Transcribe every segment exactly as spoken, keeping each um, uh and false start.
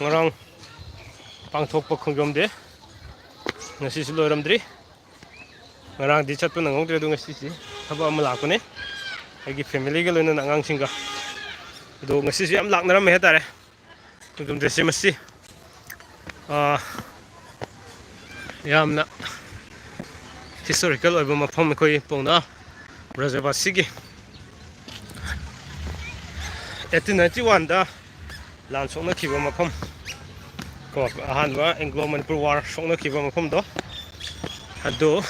ꯉꯔꯥꯡ ꯄꯥꯡꯊꯣꯛꯄ ꯈꯣꯡꯖꯣꯝ ꯗꯦ ꯉꯁꯤꯁꯨ ꯂꯣꯏꯔꯝꯗ꯭ꯔꯤ꯫ ꯉꯔꯥꯡꯗꯤ ꯆꯠꯄ ꯅꯪꯍꯧꯗ꯭ꯔꯦ, ꯑꯗꯣ ꯉꯁꯤꯁꯤ ꯊꯕꯛ ꯑꯃ ꯂꯥꯛꯄꯅꯦ ꯑꯩꯒꯤ ꯐꯦꯃꯤꯂꯤꯒ ꯂꯣꯏꯅꯅ ꯑꯉꯥꯡꯁꯤꯡꯒ꯫ ꯑꯗꯣ ꯉꯁꯤꯁꯨ ꯌꯥꯝ ꯂꯥꯛꯅꯔꯝꯃꯦ ꯍꯥꯏꯇꯥꯔꯦ꯫ ꯈꯣꯡꯖꯣꯝ ꯗꯦꯁꯤ ꯃꯁꯤ, ꯑꯥ, ꯌꯥꯝꯅ ꯍꯤꯁꯇꯣꯔꯤꯀꯦꯜ ꯑꯣꯏꯕ ꯃꯐꯝ, ꯑꯩꯈꯣꯏ ꯄꯥꯎꯅꯥ ꯕ꯭ꯔꯖꯕꯥꯁꯤꯒꯤ ꯑꯩꯠꯇꯤꯟ ꯅꯥꯏꯟꯇꯤ ꯋꯥꯟꯗ ꯂꯥꯟ ꯁꯣꯛꯅꯈꯤꯕ ꯃꯐꯝ ꯀꯣ, ꯑꯍꯥꯟꯕ ꯑꯦꯡꯒ꯭ꯂꯣ ꯃꯅꯤꯄꯨꯔ ꯋꯥꯔ ꯁꯣꯛꯅꯈꯤꯕ ꯃꯐꯝꯗꯣ, ꯑꯗꯣ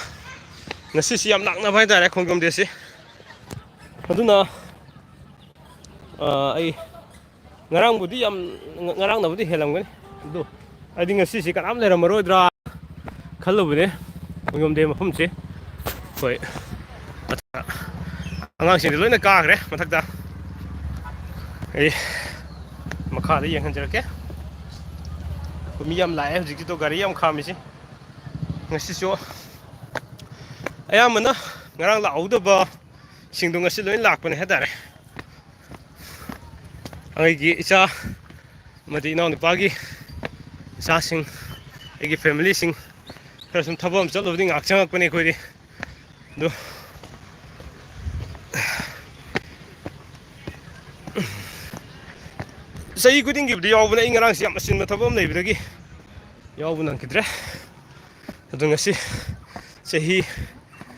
ꯉꯁꯤꯁꯤ ꯌꯥꯝ ꯂꯥꯛꯅꯕ ꯍꯥꯏꯇꯥꯔꯦ ꯈꯣꯡꯖꯣꯝ ꯗꯦꯁꯤ꯫ ꯑꯗꯨꯅ, ꯑ, ꯑꯩ ꯉꯔꯥꯡꯕꯨꯗꯤ ꯌꯥꯝ, ꯉꯔꯥꯡꯅꯕꯨꯗꯤ ꯍꯦꯜꯂꯝꯒꯅꯤ, ꯑꯗꯨ ꯑꯩꯗꯤ ꯉꯁꯤꯁꯤ ꯀꯅꯥꯝ ꯂꯩꯔꯝꯃꯔꯣꯏꯗ꯭ꯔꯥ ꯈꯜꯂꯨꯕꯅꯦ ꯈꯣꯡꯖꯣꯝ ꯗꯦ ꯃꯐꯝꯁꯦ꯫ ꯍꯣꯏ, ꯑꯉꯥꯡꯁꯤꯡꯗꯤ ꯂꯣꯏꯅ ꯀꯥꯈ꯭ꯔꯦ ꯃꯊꯛꯇ꯫ ꯑꯩ ꯃꯈꯥꯗ ꯌꯦꯡꯍꯟꯖꯔꯛꯀꯦ꯫ ꯃꯤ ꯌꯥꯝ ꯂꯥꯛꯑꯦ ꯍꯧꯖꯤꯛꯀꯤꯗꯣ, ꯒꯥꯔꯤ ꯌꯥꯝ ꯈꯥꯝꯃꯤꯁꯦ꯫ ꯉꯁꯤꯁꯨ ꯑꯌꯥꯝꯕꯅ ꯉꯔꯥꯡ ꯂꯥꯛꯍꯧꯗꯕꯁꯤꯡꯗꯣ ꯉꯁꯤ ꯂꯣꯏ ꯂꯥꯛꯄꯅꯦ ꯍꯥꯏꯇꯥꯔꯦ꯫ ꯑꯩꯒꯤ ꯏꯆꯥ ꯑꯃꯗꯤ ꯏꯅꯥꯎꯅꯨꯄꯥꯒꯤ ꯏꯆꯥꯁꯤꯡ, ꯑꯩꯒꯤ ꯐꯦꯃꯤꯂꯤꯁꯤꯡ ꯈꯔ ꯁꯨꯝ ꯊꯕꯛ ꯑꯃ ꯆꯠꯂꯨꯕꯗꯤ ꯉꯥꯏꯍꯥꯛ ꯆꯪꯉꯛꯄꯅꯦ ꯑꯩꯈꯣꯏꯗꯤ꯫ ꯑꯗꯣ ꯆꯍꯤ ꯈꯨꯗꯤꯡꯒꯤꯕꯨꯗꯤ ꯌꯥꯎꯕꯅꯦ꯫ ꯑꯩ ꯉꯔꯥꯡꯁꯦ ꯌꯥꯝ ꯑꯆꯤꯟꯕ ꯊꯕꯛ ꯑꯃ ꯂꯩꯕꯗꯒꯤ ꯌꯥꯎꯕ ꯅꯪꯈꯤꯗ꯭ꯔꯦ꯫ ꯑꯗꯣ ꯉꯁꯤ ꯆꯍꯤ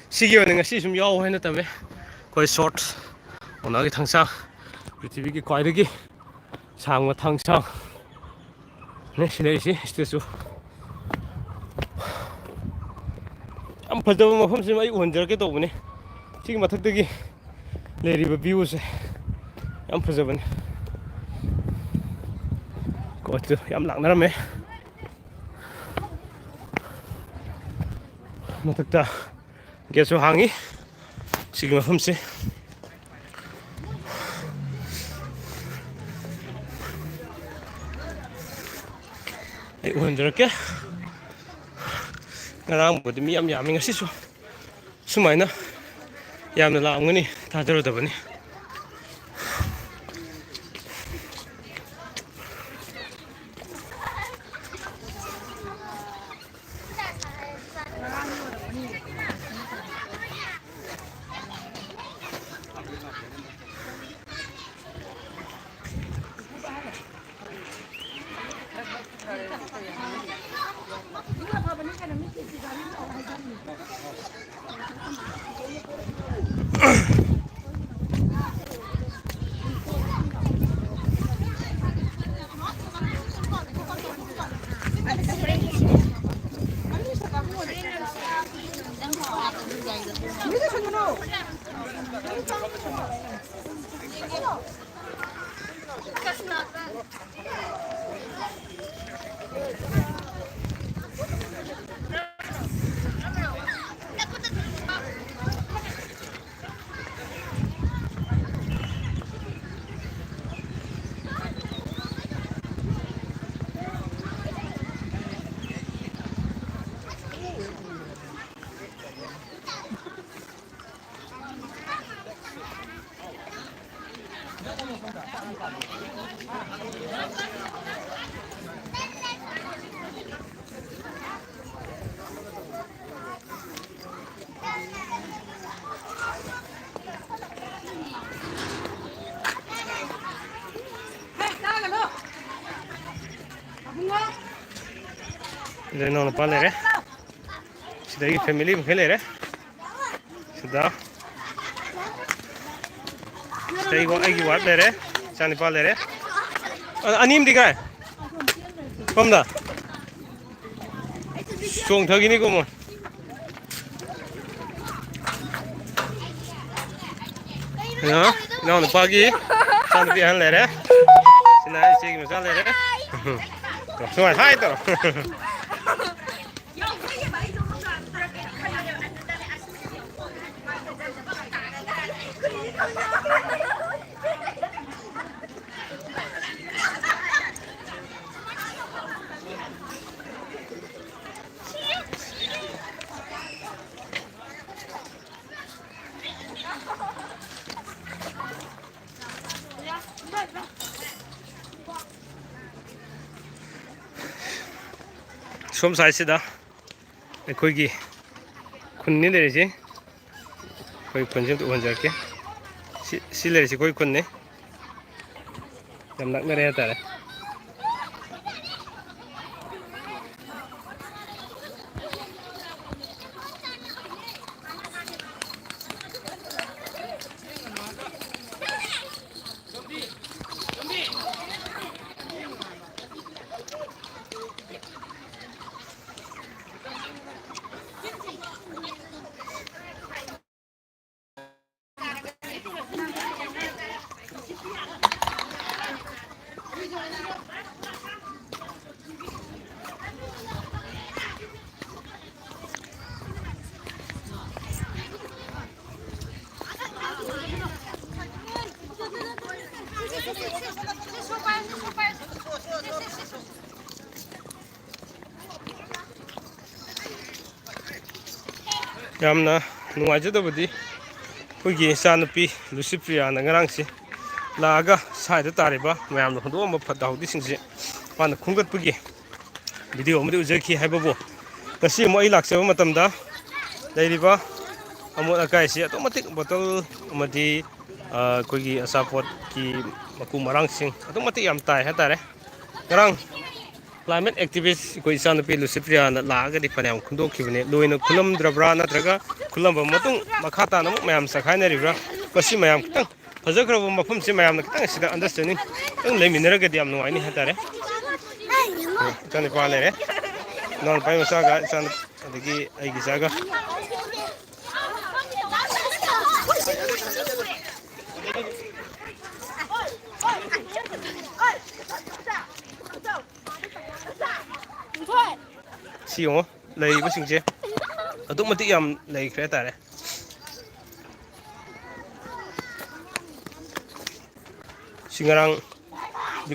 ꯁꯤꯒꯤ ꯑꯣꯏꯅ ꯉꯁꯤ ꯁꯨꯝ ꯌꯥꯎ ꯍꯥꯏꯅ ꯇꯝꯃꯦ꯫ ꯑꯩꯈꯣꯏ ꯁꯣꯔꯠ ꯄꯥꯎꯅꯥꯒꯤ ꯊꯥꯡꯁꯥꯡ, ꯄ꯭ꯔꯤꯊꯤꯕꯤꯒꯤ ꯈ꯭ꯋꯥꯏꯗꯒꯤ ꯁꯥꯡꯕ ꯊꯥꯡꯁꯥꯡ ꯅꯦ ꯁꯤ ꯂꯩꯔꯤꯁꯤ ꯁ꯭ꯇꯦꯆꯨ꯫ ꯌꯥꯝ ꯐꯖꯕ ꯃꯐꯝꯁꯤꯃ ꯑꯩ ꯎꯍꯟꯖꯔꯛꯀꯦ ꯇꯧꯕꯅꯤ꯫ ꯁꯤꯒꯤ ꯃꯊꯛꯇꯒꯤ ꯂꯩꯔꯤꯕ ꯚ꯭ꯌꯨꯁꯦ ꯌꯥꯝ ꯐꯖꯕꯅꯤ꯫ ꯀꯣꯠꯁꯨ ꯌꯥꯝ ꯂꯥꯛꯅꯔꯝꯃꯦ꯫ ꯃꯊꯛꯇ ꯒꯦꯠꯁꯨ ꯍꯥꯡꯉꯤ ꯁꯤꯒꯤ ꯃꯐꯝꯁꯦ꯫ ꯑꯩ ꯎꯍꯟꯖꯔꯛꯀꯦ꯫ ꯉꯔꯥꯡꯕꯨꯗꯤ ꯃꯤ ꯌꯥꯝ ꯌꯥꯝꯃꯤ, ꯉꯁꯤꯁꯨ ꯁꯨꯃꯥꯏꯅ ꯌꯥꯝꯅ ꯂꯥꯛꯑꯝꯒꯅꯤ ꯊꯥꯖꯔꯨꯗꯕꯅꯤ꯫ ꯁꯤꯗ ꯏꯅꯥꯎꯅꯨꯄꯥ ꯂꯩꯔꯦ꯫ ꯁꯤꯗꯒꯤ ꯐꯦꯃꯤꯂꯤ ꯃꯈꯩ ꯂꯩꯔꯦ꯫ ꯁꯤꯗ ꯁꯤꯗ ꯑꯩꯒꯤ, ꯑꯩꯒꯤ ꯋꯥꯏꯐ ꯂꯩꯔꯦ, ꯏꯆꯥꯅꯤꯄꯥ ꯂꯩꯔꯦ꯫ ꯑ-, ꯑꯅꯤ ꯑꯃꯗꯤ ꯀꯥꯏ? ꯁꯣꯝꯗ꯫ ꯆꯣꯡꯊꯈꯤꯅꯤꯀꯣ ꯃꯣꯏ꯫ ꯀꯩꯅꯣ? ꯏꯅꯥꯎꯅꯨꯄꯥꯒꯤ ꯏꯆꯥꯅꯨꯄꯤ ꯑꯍꯟ ꯂꯩꯔꯦ꯫ ꯁꯤꯅ ꯏꯆꯦꯒꯤ ꯃꯆꯥ ꯂꯩꯔꯦ꯫ ꯁꯨꯃꯥꯏꯅ ꯍꯥꯏ ꯇꯧꯔꯣ꯫ ꯁꯣꯝ ꯁꯥꯏꯠꯁꯤꯗ ꯑꯩꯈꯣꯏꯒꯤ ꯈꯨꯟꯅꯤ ꯂꯩꯔꯤꯁꯤ꯫ ꯑꯩꯈꯣꯏ ꯈꯨꯟꯁꯤ ꯑꯝꯇ ꯎꯍꯟꯖꯔꯛꯀꯦ꯫ ꯁꯤ, ꯁꯤ ꯂꯩꯔꯤꯁꯤ ꯑꯩꯈꯣꯏ ꯈꯨꯟꯅꯤ꯫ ꯌꯥꯝ ꯅꯛꯅꯔꯦ ꯍꯥꯏꯇꯥꯔꯦ꯫ ꯌꯥꯝꯅ ꯅꯨꯡꯉꯥꯏꯖꯗꯕꯗꯤ, ꯑꯩꯈꯣꯏꯒꯤ ꯏꯆꯥꯅꯨꯄꯤ ꯂꯨꯁꯤꯄ꯭ꯔꯤꯌꯥꯅ ꯉꯔꯥꯡꯁꯤ ꯂꯥꯛꯑꯒ ꯁ꯭ꯋꯥꯏꯗ ꯇꯥꯔꯤꯕ ꯃꯌꯥꯝꯅ ꯍꯨꯟꯗꯣꯛꯑꯝꯕ ꯐꯠꯇ ꯍꯥꯎꯗꯤꯁꯤꯡꯁꯦ ꯃꯥꯅ ꯈꯨꯟꯒꯠꯄꯒꯤ ꯚꯤꯗꯤꯑꯣ ꯑꯃꯗꯤ ꯎꯖꯈꯤ꯫ ꯍꯥꯏꯕꯕꯨ, ꯉꯁꯤ ꯑꯃꯨꯛ ꯑꯩ ꯂꯥꯛꯆꯕ ꯃꯇꯝꯗ ꯂꯩꯔꯤꯕ ꯑꯃꯣꯠ ꯑꯀꯥꯏꯁꯤ ꯑꯗꯨꯛ ꯃꯇꯤꯛ, ꯕꯣꯇꯜ ꯑꯃꯗꯤ, ꯑ, ꯑꯩꯈꯣꯏꯒꯤ ꯑꯆꯥꯄꯣꯠꯀꯤ ꯃꯀꯨ ꯃꯔꯥꯡꯁꯤꯡ ꯑꯗꯨꯛ ꯃꯇꯤꯛ ꯌꯥꯝ ꯇꯥꯏ ꯍꯥꯏꯇꯥꯔꯦ꯫ ꯉꯔꯥꯡ climate activist ꯑꯩꯈꯣꯏ ꯏꯆꯥꯅꯨꯄꯤ ꯂꯨꯁꯤꯄ꯭ꯔꯤꯌꯥꯅ ꯂꯥꯛꯑꯒꯗꯤ ꯐꯅꯌꯥꯝ ꯈꯨꯟꯗꯣꯛꯈꯤꯕꯅꯤ꯫ ꯂꯣꯏꯅ ꯈꯨꯜꯂꯝꯗ꯭ꯔꯕ꯭ꯔꯥ, ꯅꯠꯇ꯭ꯔꯒ ꯈꯨꯜꯂꯝꯕ ꯃꯇꯨꯡ ꯃꯈꯥ ꯇꯥꯅ ꯑꯃꯨꯛ ꯃꯌꯥꯝ ꯆꯈꯥꯏꯅꯔꯤꯕ꯭ꯔꯥ? ꯃꯁꯤ ꯃꯌꯥꯝ ꯈꯤꯇꯪ ꯐꯖꯈ꯭ꯔꯕ ꯃꯐꯝꯁꯤ ꯃꯌꯥꯝꯅ ꯈꯤꯇꯪ ꯑꯁꯤꯗ understanding ꯈꯤꯇꯪ ꯂꯩꯃꯤꯟꯅꯔꯒꯗꯤ ꯌꯥꯝ ꯅꯨꯡꯉꯥꯏꯅꯤ ꯍꯥꯏꯇꯥꯔꯦ꯫ ꯏꯆꯥꯅꯨꯄꯥ ꯂꯩꯔꯦ, ꯏꯅꯥꯎꯅꯨꯄꯥꯒꯤ ꯃꯆꯥꯒ, ꯏꯆꯥꯅꯨ-, ꯑꯗꯒꯤ ꯑꯩꯒꯤ ꯏꯆꯥꯒ꯫ ꯁꯤ ꯌꯦꯡꯉꯣ, ꯂꯩꯔꯤꯕꯁꯤꯡꯁꯦ ꯑꯗꯨꯛ ꯃꯇꯤꯛ ꯌꯥꯝ ꯂꯩꯈ꯭ꯔꯦ ꯍꯥꯏꯇꯥꯔꯦ꯫ ꯁꯤ ꯉꯔꯥꯡ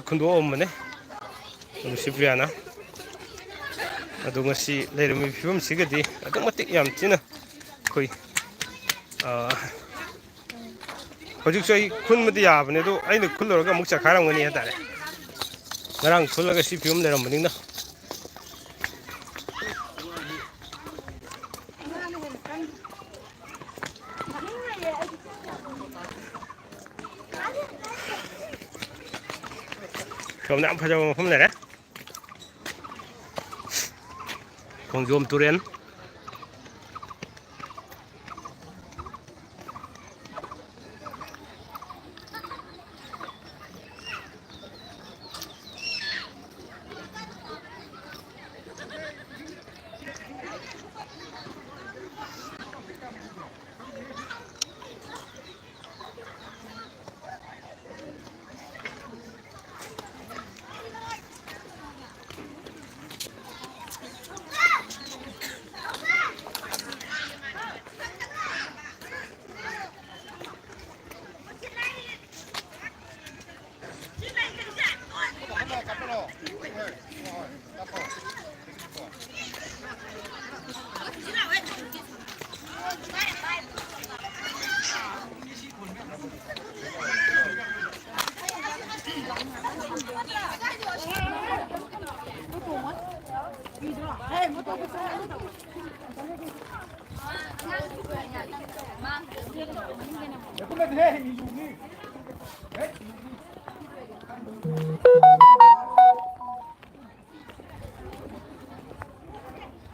ꯈꯨꯟꯗꯣꯛꯑꯝꯕꯅꯦ ꯂꯨꯁꯤꯄ꯭ꯔꯤꯌꯥꯅ꯫ ꯑꯗꯣ ꯉꯁꯤ ꯂꯩꯔꯝꯃꯤꯕ ꯐꯤꯕꯝꯁꯤꯒꯗꯤ ꯑꯗꯨꯛ ꯃꯇꯤꯛ ꯌꯥꯝ ꯊꯤꯅ ꯑꯩꯈꯣꯏ, ꯑ, ꯍꯧꯖꯤꯛꯁꯨ ꯑꯩ ꯈꯨꯟꯕꯗꯤ ꯌꯥꯕꯅꯦ, ꯑꯗꯣ ꯑꯩꯅ ꯈꯨꯜꯂꯨꯔꯒ ꯑꯃꯨꯛ ꯆꯈꯥꯏꯔꯝꯒꯅꯤ ꯍꯥꯏꯇꯥꯔꯦ꯫ ꯉꯔꯥꯡ ꯈꯨꯜꯂꯒ ꯁꯤ ꯐꯤꯕꯝ ꯂꯩꯔꯝꯕꯅꯤꯅ꯫ ꯁꯣꯝꯗ ꯌꯥꯝ ꯐꯖꯕ ꯃꯐꯝ ꯂꯩꯔꯦ꯫ ꯈꯣꯡꯖꯣꯝ ꯇꯨꯔꯦꯜ꯫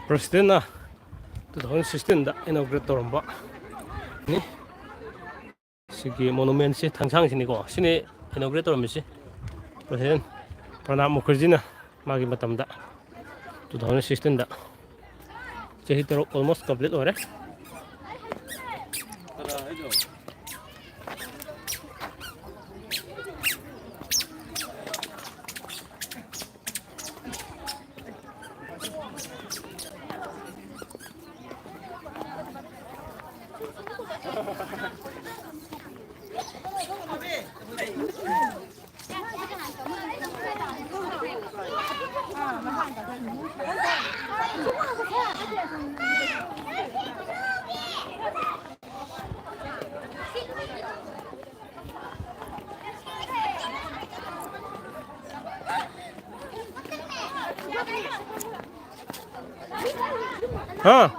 Presidentꯅ two thousand sixteenꯗ inaugurate ꯇꯧꯔꯝꯕ ꯅꯤ꯫ ꯁꯤꯒꯤ monumentꯁꯦ, ꯊꯥꯡꯁꯥꯡꯁꯤꯅꯤꯀꯣ, ꯁꯤꯅꯤ inaugurate ꯇꯧꯔꯝꯃꯤꯁꯤ꯫ President ꯄ꯭ꯔꯅꯥꯕ ꯃꯨꯈꯔꯖꯤꯅ ꯃꯥꯒꯤ ꯃꯇꯝꯗ, two thousand sixteenꯗ꯫ ꯆꯍꯤ ꯇꯔꯨꯛ almost complete ꯑꯣꯏꯔꯦ꯫ ꯍꯥ?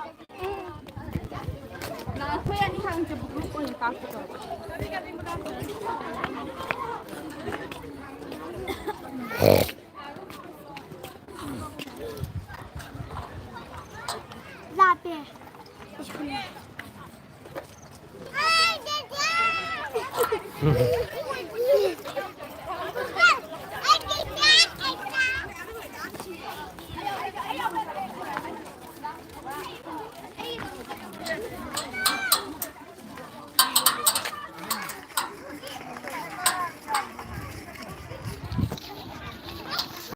ꯂꯥꯞꯄꯦ꯫